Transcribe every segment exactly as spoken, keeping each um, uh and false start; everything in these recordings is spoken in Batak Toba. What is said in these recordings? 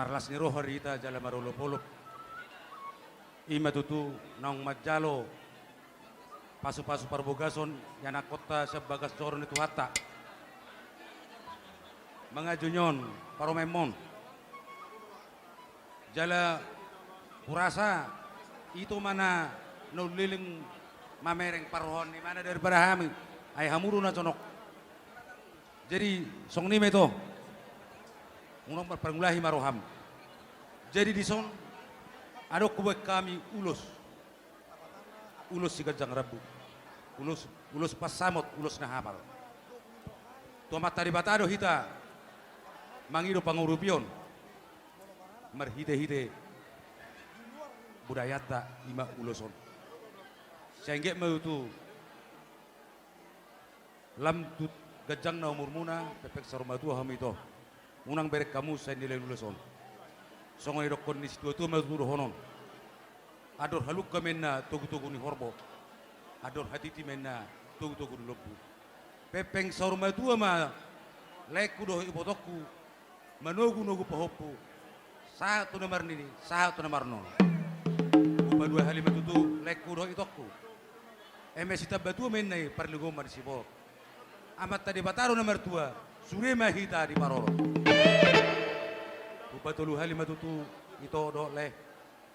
Marlas ni roha di hita jala marolopolop. I ma tutu naung manjalo pasupasu parbagason ianakhonta sian bagas joro ni Tuhanta. Mangaji on parumaenmon. Jala hurasa ito ma na uleleng mamereng parrohaon ni imana daripada hami. Ai hamu do na jonok. Jadi songon i ma ito. Unang marpangulahi ma roham. Jadi dison adong hubaen hami ulos. Ulos siganjang rambu. Ulos, ulos pansamot, ulos na hapal. Tu Amanta Debata do hita mangido pangurupion marhitehite budayanta, i ma ulos on. Sai anggiat ma tutu lam tu ganjang na umurmuna, pengpeng saur matua hamu ito. Unang bereng hamu sian nilai ni ulos on. Songon na nidokhon ni situatua ma tutu dohonon. Andor halumpang ma inna togutogu ni horbo. Andor hatiti ma inna togutogu ni lombu. Pengpeng saur matua ma laengku dohot ibotongku manogunogu pahompu, sahat tu na marnini, sahat tu na marnono. Hupaduahali ma tutu laengku dohot itongku. Eme sitamba tua ma inna i parlinggoman ni siborok. Amanta Debata do na martua, sude ma hita diparorot. Hupatoluhali ma tutu ito dohot lae.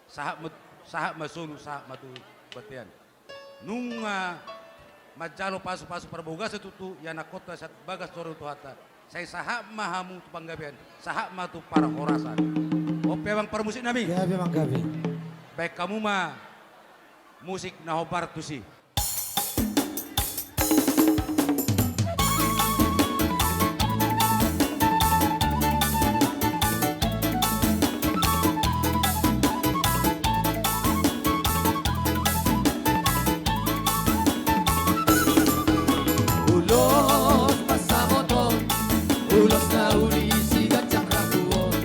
Sahat ma, sahat ma solu, sahat ma tu bontean. Nunga manjalo pasupasu parbagason tutu ianakhonta sian bagas joro ni Tuhanta. Sai sahat ma hamu tu panggabean, sahat ma tu parhorasan. On pe amang parmusiknami. Gabe, amang, gabe. Baen hamu ma musik na hombar tusi. Ulos pansamot on, ulos na uli siganjang rambu on.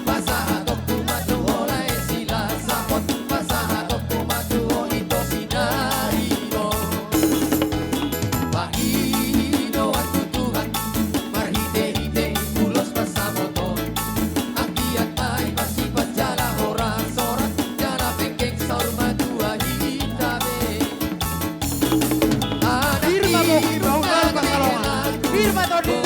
Pasahatonku ma tu ho lae Silasahon, pasahatonku ma tu ho ito Sinaidon. Pangidoan tu Tuhan marhitehite ulos pansamot on. Anggiat ma i marsifat jala horas-horas, jala pengpeng saur matua hita be. Pir ma bohi, bohi ma Pansalongan. Pir ma tondi,